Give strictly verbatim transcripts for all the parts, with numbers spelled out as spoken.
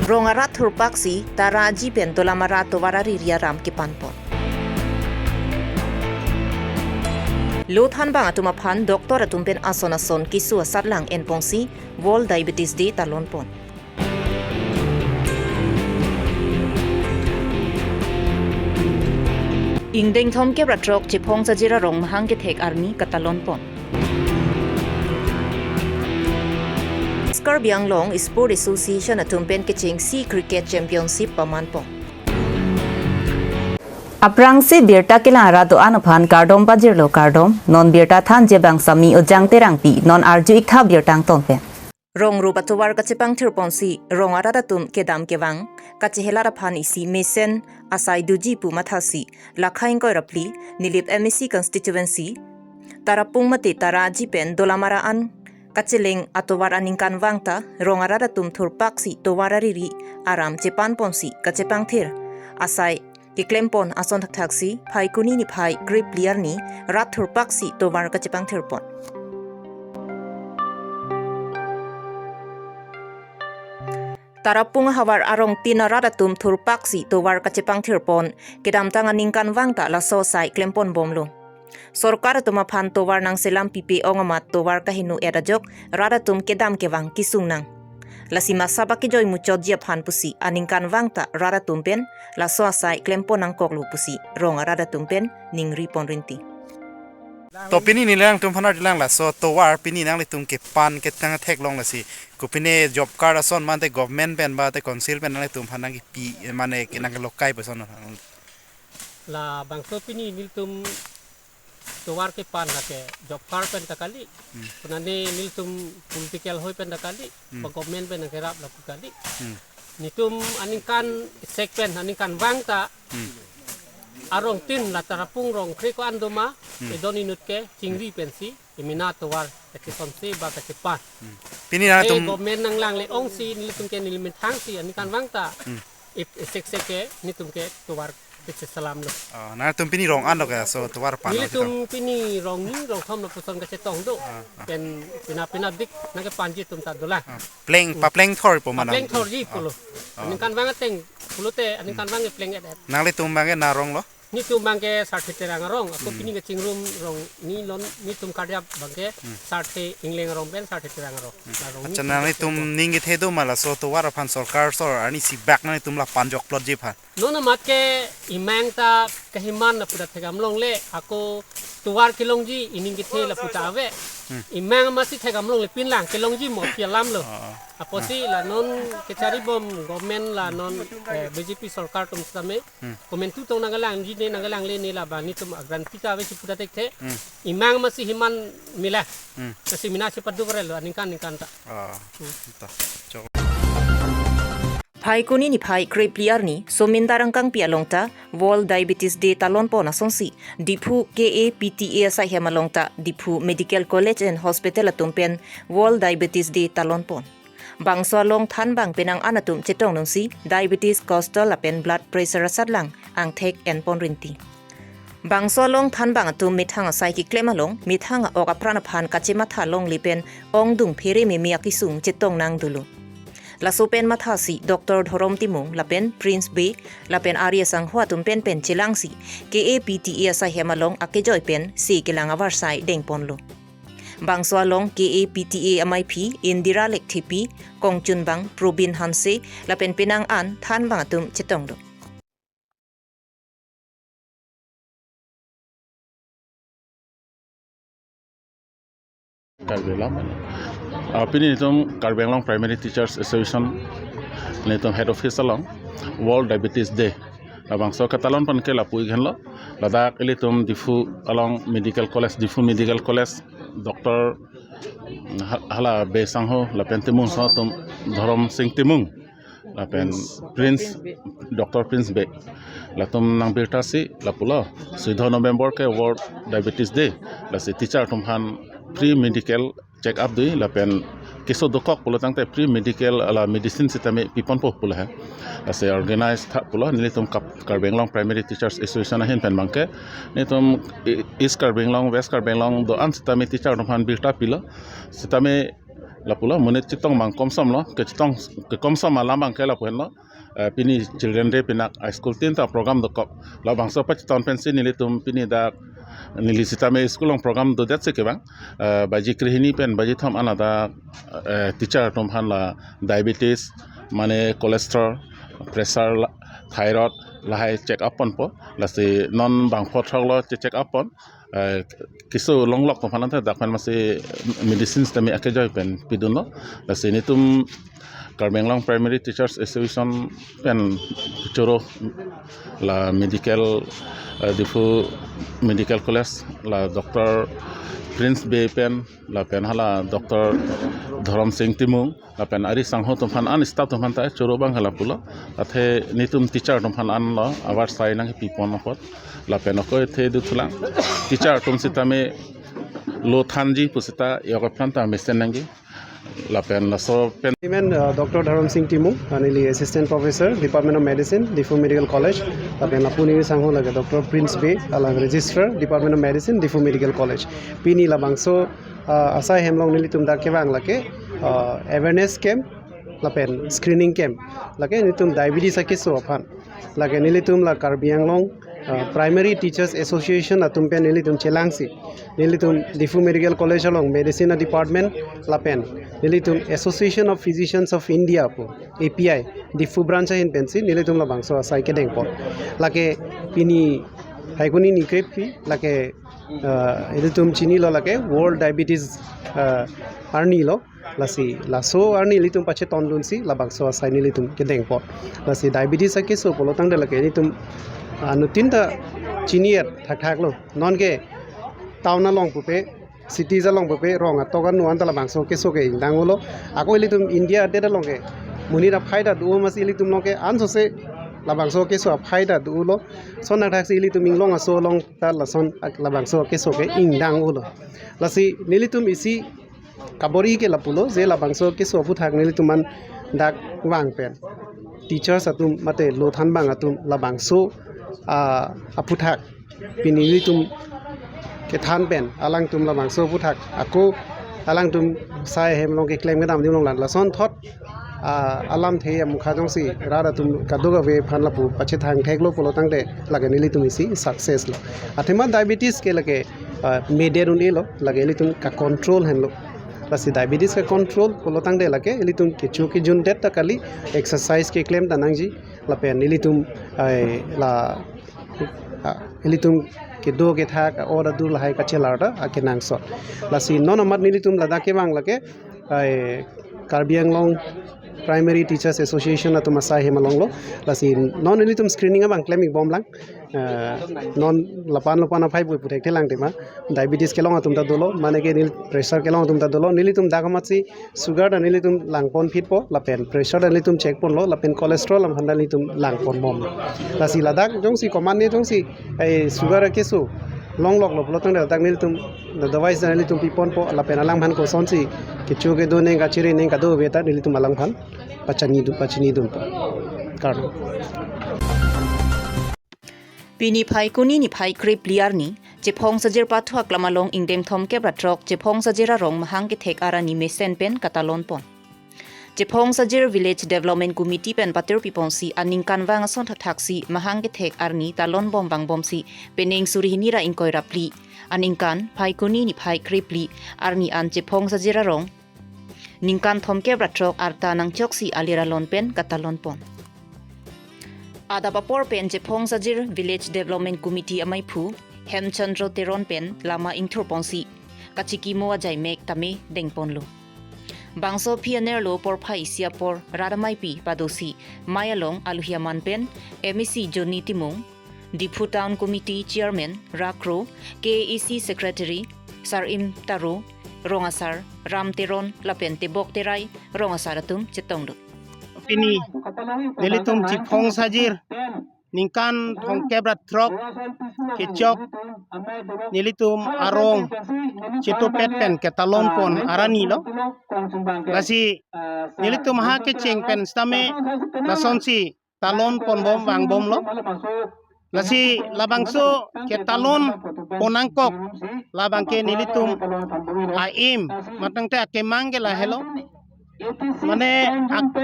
Rong arat thurpaksi tara aji pen dolamara tovar ariri aram kepanpon. Lo thanbang atum aphan doctor atum pen ason ason keso asatlang enponsi World Diabetes Day talonpon. Ingdeng thomkep ra throk chephong chajir arong mahang kethek arni katalonpon. Karbi Anglong Sport Association atum pen kechengsi Cricket Championship pamanpon. Aphrangsi birta kelang arat do-an aphan kardom pajirlo kardom, non birta thanji abang Sami Ojang Terangpi, non arju-ik tha birta angton pen. Rong rup atovar kachepangthirponsi rong arat atum kedam kevang kachehelar aphan isi mesen asai doji pu mathasi Lakha ingkoi ra phli Nilip M A C constituency Tarapung mate tara aji pen dolamara an kacheleng atovar aningkanvang ta rong arat atum thurpaksi tovar ariri aram chepanponsi kachepangthir asai keklempon ason thakthaksi Phaikuni niphai krephli arni rat thurpaksi tovar kachepangthirpon. Tarapung ahavar arong tin arat atum thurpaksi tovar kachepangthirpon, kedamtang aningkanvang ta laso asai klemponbomlo. Sorkar atum aphan tovar nangselam pipe ong amat tovar kaheno-et ajok rat atum kedam kevang kesung nang. Lasi masap akejoi muchotji aphan pusi aningkanvang ta rat atum pen laso asai klempon nangkoklo pusi rong arat atum pen ningripon rinti. To pini neli nangtum aphan arjulang laso tovar pini nanglitum kepan ketang theklong lasi kopine job card ason mate government pen mate council pen nanglitum aphan nangkepi mane ke nangkelokai pu ason. Labangso pini nelitum tovar kepan lake job card pen ta kali. Hmm. Konane nelitum political hoi pen ta kali. Hmm. Ba government pen nangkerap lapu kali. Hmm. Nelitum aningkan sek pen aningkanvang ta. Hmm. Arong tin la Tarapung rong kre ko-an doma. Hmm. Edon inut ke chingri pensi emena tovar kachesonsi ba kachepan. Hmm. Pini nangtum government nanglangle ongsi nelitum ke neli methangsi aningkanvang ta. Hmm. Ip isek sek ke nelitum ke tovar kacheselamlo. Oh, nangtum pini rong an lo ke laso tovar pan lo nelitum pini rong ni rong thom lapuson kachetong do. Ah, ah. Pen pina pina dik nangkepanji atum ta dolang. Ah, pleng, hmm, papleng thorpo mana? Papleng thorji pulo. Ah. Aningkanvang ateng pulote aningkanvang ke pleng et et. Nanglitum abangke na rong lo? Nelitum abangke Sarthe Terang arong, ako, hmm, pini kachingrum rong ni lon nelitum karjap abangke, hmm, Sarthe Ingleng arong pen Sarthe Terang arong. Hmm. La rong ni. Accha, tum nanglitum ning kethe do ma laso tovar aphan sorkar sor arnisi bak nanglitum la panjokplotji aphan? Non amat ke emang ta kahiman lapu ta thekdam longle, ako tovar kelongji ening kethe lapu ta ave. Hmm. Emang amatsi thekdam longle pinlang kelongji mo pi alam lo. Ah, ah. Apotsi la non kecharibom government la non, eh, B J P sorkar atum sitame. Hmm. Komantu tong nangkelangji ne nangkelangle ne labang nelitum a-guarantee ta ave si pu ta thekthe. Hmm. Emang amatsi himan mela. Hmm. Lasi mena si padu barelo aningkan ningkan ta. Ah, hmm, ta. Chok. Phaikuni niphai krephli arni Somin Tarangkangpi along ta World Diabetes Day talonpon asonsi Diphu K A P T A asaihem along ta Diphu Medical College and Hospital atum pen World Diabetes Day talonpon. Bangso along thanbang penang an atum chetongdunsi diabetes, cholesterol lapen blood pressure asatlang angthek enpon rinti. Bangso along thanbang atum methang asai keklem along methang a-ok apran aphan kachematha longle pen ongdung phere meme akesung chetong nang dolo. Laso pen mathasi Doctor Dhorom Timung lapen Prince Bey lapen ari asangho atum pen pen chelangsi K A P T A asaihem along akejoi pen se kelang avarsai dengponlo. Bangso along K A P T A amaiphi Indira Lekthepi, kongchunbang Probin Hanse lapen penang an thanbang atum chetongdun. Karbi Anglong. Ah, pini nelitum Karbi Anglong Primary Teachers Association nelitum head office along World Diabetes Day labangso katalonpon ke lapu-ik henlo. Ladak ilitum Diphu along Medical College, Diphu Medical College, Doctor ha-, hala Bey sangho lapen Timung sangho atum, Dhorom Sing Timung lapen Prince, Doctor Prince Bey, latum nangbirtasi lapulo, suido November ke World Diabetes Day, lasi teacher atum aphan free medical check up dui lapen keso dokok pulo tangte free medical ala medicine sitame piponpo pulo he. Lasi organize tha pulo nelitum Kap-, Karbi Anglong Primary Teachers Association ahin pen abangke nelitum E-, East Karbi Anglong, West Karbi Anglong do-an sitame teacher atum aphan birta pilo. Sitame lapulo, monit chetong abang komsom lo, kechetong kekomsom alam abang ke lapu henlo. Eh, pini Children Day pinak a school tin ta program dokok. Labangso pachetong pensi nelitum pini dak neli sitame school along program dodet si kevang. Eh, baji krehini pen baji thom an ladak, eh, teacher atum aphan la diabetes, mane cholesterol, pressure, la, thyroid, lahai check up ponpo. Lasi non bangpho throk lo che check up pon. Eh, keso longlok atum aphan ante dak pen masi medicines tame akejoi pen pidunlo. Lasi nelitum Karbi Anglong Primary Teachers Association pen choro la medical, eh, Diphu Medical College la Doctor Prince Bey pen lapen hala Doctor Dharam Sing Timung lapen ari sangho atum aphan an staff atum aphan ta choro abang hala pulo. Athe nelitum teacher atum aphan an lo abar sai nangpi pon apot. Lapen ako athe dothulang. Teacher atum sitame lo thanji pu seta yok aphan ta mesen nangji. Lapen laso pen Amen, uh, Doctor Dharam Sing Timung, uh, neli Assistant Professor, Department of Medicine, Diphu Medical College. Lapen lapu neli sangho lake Doctor Prince Bey, alang Registrar, Department of Medicine, Diphu Medical College. Pini labangso, uh, asai hem along nelitum dak kevang lake, uh, awareness camp, lapen screening camp. Lake nelitum diabetes akeso aphan. Lake nelitum la Karbi Anglong, uh, Primary Teachers Association atum pen nelitum chelangsi. Nelitum Diphu Medical College along Medicine Department lapen nelitum Association of Physicians of India pu, A P I, Diphu branch ahin pensi nelitum labangso asai kedeng pon. Lake pini Phaikuni ni krephli, lake, uh, nelitum chinilo lake World Diabetes, uh, arni lo. Lasi laso arni nelitum pachetongdunsi labangso asai nelitum kedeng pon. Lasi diabetes akeso pulo tangte lake nelitum anuttin ta chini-et thakthak lo. Nonke town along pupe, cities along pupe, rong atok anu anta labangso keso ke ingdang-olo. Ako ilitum India adet along ke monit aphai ta do masi ilitum along ke ansose labangso keso aphai ta do-olo. Lason thakthaksi ilitum inglong aso along ta lason ak-, labangso keso ke ingdang-olo. Lasi nelitum isi kabor-i ke lapulo je labangso keso aphuthak nelitum an dak vang pen teachers atum mate lo than abang atum labangso, ah, aphuthak pini nelitum kethan pen alangtum labangso aphuthak ako alangtum sai hem along keklem kedam adim along lan lason thot, ah, alamthe amukha jongsi rat atum kadokave aphan lapu pachethang theklo pulo tangte lake nelitum isi success lo. Athema diabetes ke lake, ah, medet un-elo, lake ilitum ka-control henlo. Lasi diabetes ka-control pulo tangte lake ilitum kecho kejun det ta kali, exercise keklem ta nangji, lapen ilitum, ai, la, ah, ilitum kedo kethak, order dur lahai kachelar ta akenangsot. Lasi non amat nelitum ladak kevang lake, ai, Karbi Anglong Primary Teachers Association atum asai hem along lo. Lasi non nelitum screening abang klem-ik bomlang. Eh, non lapan lapan aphai pu puthek thelang tema. Diabetes kelong atum ta dolo, mane ke neli pressure kelong atum ta dolo. Nelitum dak amatsi sugar ta nelitum langpon phitpo, lapen pressure ta nelitum check ponlo, lapen cholesterol alam aphan ta nelitum langpon bom. Lasi ladak jongsi komatne jongsi, eh, sugar keso longloklo pulo tangte ladak nelitum device ta nelitum piponpo, lapen alang aphan kosonsi kecho kedo neng kachere neng kadokave ta nelitum alang aphan pachinidun, pachinidunpo. Kardom. Pini Phaikuni niphai krephli arni, Chephong Sajir Pathu Aklam along ingdeng thomkep ra throk Chephong Sajir arong mahang kethek arani mesen pen katalon pon. Chephong Sajir Village Development Committee pen patir piponsi aningkanvang ason thakthaksi mahang kethek arni talon bom vangbomsi penang suri hini ra ingkoi ra phli aningkan Phaikuni niphai krephli arni an Chephong Sajir arong ningkan thomkep ra throk arta nangchoksi alir alon pen katalon pon. Adap apor pen Chephong Sajir Village Development Committee amaiphu Hemchandra Teron pen lama ingthur ponsi kachikimo ajai mek tame dengponlo. Bangso aphi anerlo porphai isi apor rat ameipi padosi mai along aluhi aman pen M A C Johnny Timung, Diphu Town Committee Chairman Rakro, K A A C Secretary Sarim Taro, Rong Asar Ram Teron lapen Tebok Terai Rong Asar atum chetongdun. Pini nelitum Chephong Sajir ningkan thomkep ra throk kechok nelitum arong chetupet pen ketalon pon arani lo. Lasi nelitum ha kecheng pen sitame lasonsi talon ponbom vangbomlo. Lasi labangso ketalon pon nangkok, labang ke nelitum a-aim, matangte akemang ke lahelo. Mane ak-,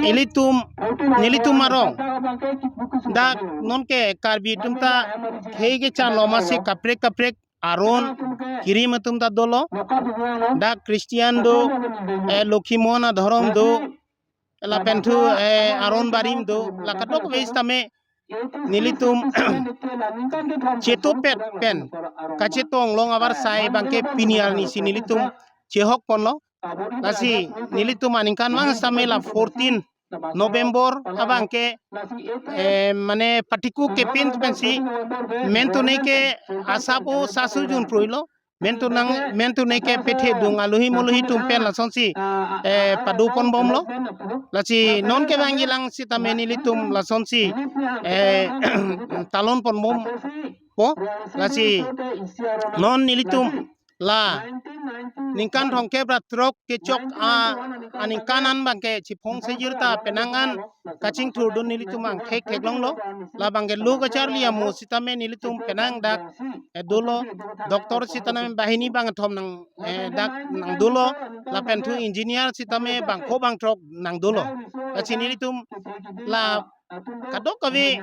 ilitum, nelitum arong, dak non ke Karbi atum ta khei kechan lo masi kaprek kaprek aron kirim atum ta dolo. Dak Christian do, eh, Lokhi Mon adhorom do, lapen thu, eh, aron barim do, la kadokave sitame nelitum chetopet pen kachetong long avarsai abang ke pini arni si nelitum chehok ponlo. Lasi nelitum aningkanvang sitame la fourteen November abang ke, eh, mane patiku kepin pensi mentune ke asap o sasu jun pruilo. Mentunang, mentune ke pethe dung aluhi moluhi atum pen lasonsi, eh, padu ponbomlo. Lasi non kevangji lang sitame nelitum lasonsi, eh, talon ponbompo. Lasi non nelitum la ningkan thomkep ra throk kechok a, aningkan an abang ke Chiphong Sajir ta penang an kachingthurdun nelitum abang thek theklonglo. Labang ke lo kacharli amo sitame nelitum penang dak, eh, dolo. Doctor sitame banghini bangkethom nang, eh, dak nang dolo. Lapen thu engineer sitame bangpho bangthrok nang dolo. Lasi nelitum la kadokave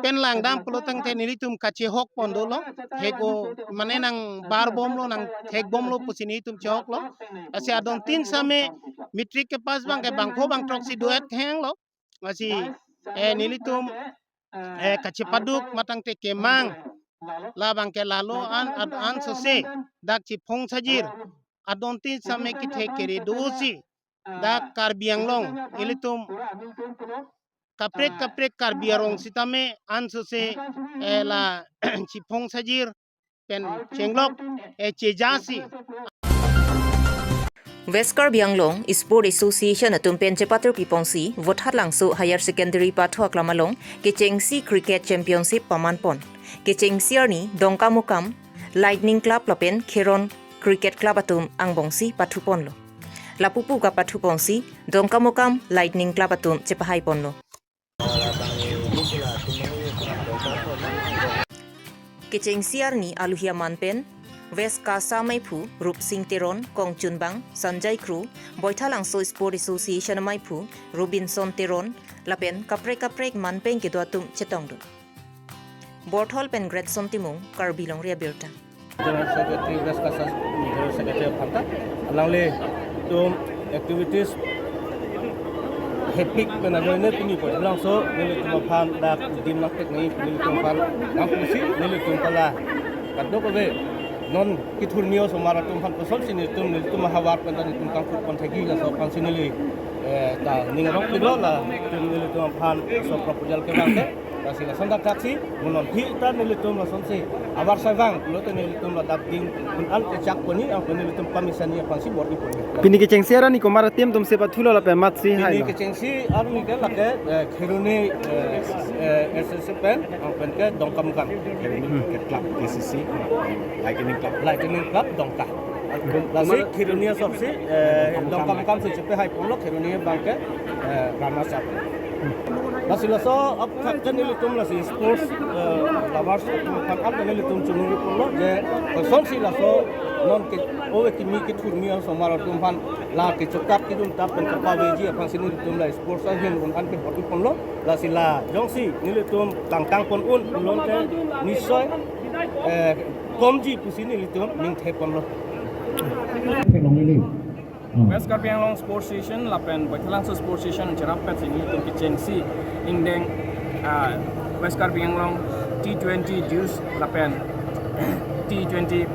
pen langdam pulo tangte nelitum kachehok pon dolo. Heko mane nang barbomlo, nang thekbomlo pusi nelitum chehoklo. Lasi adontin sitame matric kepass abang ke bangpho bangthrok si do-et henglo. Lasi, eh, nelitum, eh, kachepaduk matangte kemang, labang ke lalo an, ad-an sose dak Chiphong Sajir adontin sitame kethe kere dosi dak Karbi Anglong ilitum kaprek kaprek Karbi arong sitame an sose, eh, la Chiphong Sajir pen chenglok, eh, chejasi. West Karbi Anglong Sport Association atum pen chepatir piponsi Vothatlangso Higher Secondary pathu aklam along kechengsi Cricket Championship pamanpon. Kechengsi arni Dongkamukam Lightning Club lapen Kheron Cricket Club atum angbongsi pathuponlo. Lapupu kapathuponsi Dongkamukam Lightning Club atum chepahaiponlo. Kechengsi arni aluhi aman pen West KASA amaiphu Rupsing Teron, kongchunbang Sanjay Kro, Boithalangso Sport Association amaiphu Robinson Teron, lapen kaprek kaprek manpeng kedo atum chetongdun. Borthol pen Gretson Timung, Karbi Longri Abirta. General Secretary West KASA General Secretary aphanta, alanglitum activities hepik pen ajoine pini Boithalangso nelitum aphan dak dim nangpek nangji nelitum aphan nangpusi nelitum ta la kadokave non kethurmi osomar atum aphan kosonsi nelitum, nelitum ahavar pen ta nelitum kangthurpon thekji laso aphansi neli, eh, ta ning arong pilo la nelitum aphan so proposal kevang ke. Lasi lason dak thaksi, mo non phi ta nelitum lasonsi avarsai vang pulote nelitum ladak ding un an kechak poni, anke nelitum pamisa ni aphansi bor-i poni. Pini kechengsi arni komat ateam atumsi pathulo lapen matsi pini hailo? Kechengsi arni ke lake, eh, Kheroni, eh, eh, S S F pen, anke pen ke Dongkamukam. Kheroni Cricket Club, K C C, Lightning Club. Lightning Club Dongka. Lasi Kheroni asapsi, eh, Dongkamukam si chepahaiponlo, Kheroni abang ke, eh, runners up. Lasi laso aphuthak ke nelitum lasi sports, eh, lovers atum aphan an nelitum choningriponlo je kosonsi laso non ke ove kimi kethurmi osomar atum aphan la kechokap kejun tap pen kapaveji aphansi nelitum la sports ahin un an ke bor-iponlo. Lasi la jongsi nelitum tangtangpon un pulote nisoy, eh, komji pusi nelitum ningtheponlo. West Karbi Anglong Sports Association lapen Boithalangso Sports Association cherap pensi nelitum kechengsi ingdeng, ah, West Karbi Anglong T twenty Youth lapen T twenty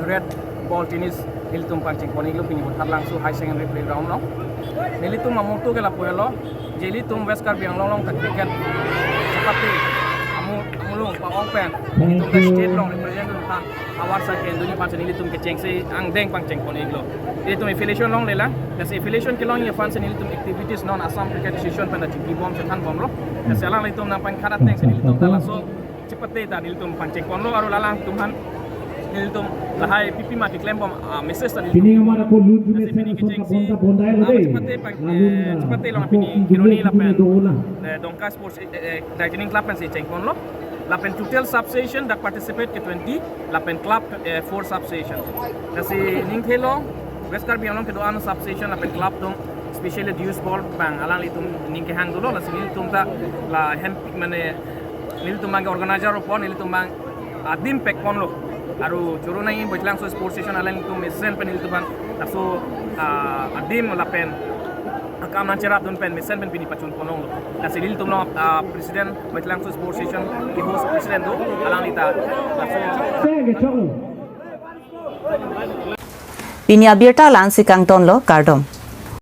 Red Ball Tennis nelitum pangchengpon-iklo pini Vothatlangso High Secondary Playground along. Nelitum amotto ke lapu helo, je ilitum West Karbi Anglong along ta cricket chepate amu, amulong pa-ong pen ilitum ta state along represent dun aphan avarsai ke-endunji aphansi nelitum kechengsi angdeng pangchengpon-iklo. Ilitum affiliation longlelang, lasi affiliation kelongji aphansi nelitum activities non Assam Cricket Association pen ta chingkibom chethanbomlo. Lasi alanglitum nangpangkhat atengsi nelitum ta laso chepate ta nelitum pangchengponlo, aro alangtum aphan nelitum lahai pipi ma keklembom, ah, message ta nelitum. Pini amar ako lun lasi pini kechengsi, ah, chepate pang, eh, chepate along pini Kheroni lapen, eh, Dongka Sports, eh, eh, Lightning Club pensi chengponlo. Lapen total substation dak participate ke twenty, lapen club eh, four substation. Lasi ningthelo West Karbi Anglong kedo-an substation lapen club dong, especially Diyush Ball abang alanglitum ning kehang dolo, lasi nelitum ta la hem mane nelitum abang organizer apot nelitum abang adim pekponlo. Aru choro nai Baithalangso Sports Station alanglitum mesen pen nelitum abang laso ah, adim lapen akam nangcherapdun pen mesen pen pini pachun ponlonglo. Lasi nelitum lo ah, president Baithalangso Sports Station ke host president do alangli ta laso Pini abirta la-ansi kangtonlo, kardom.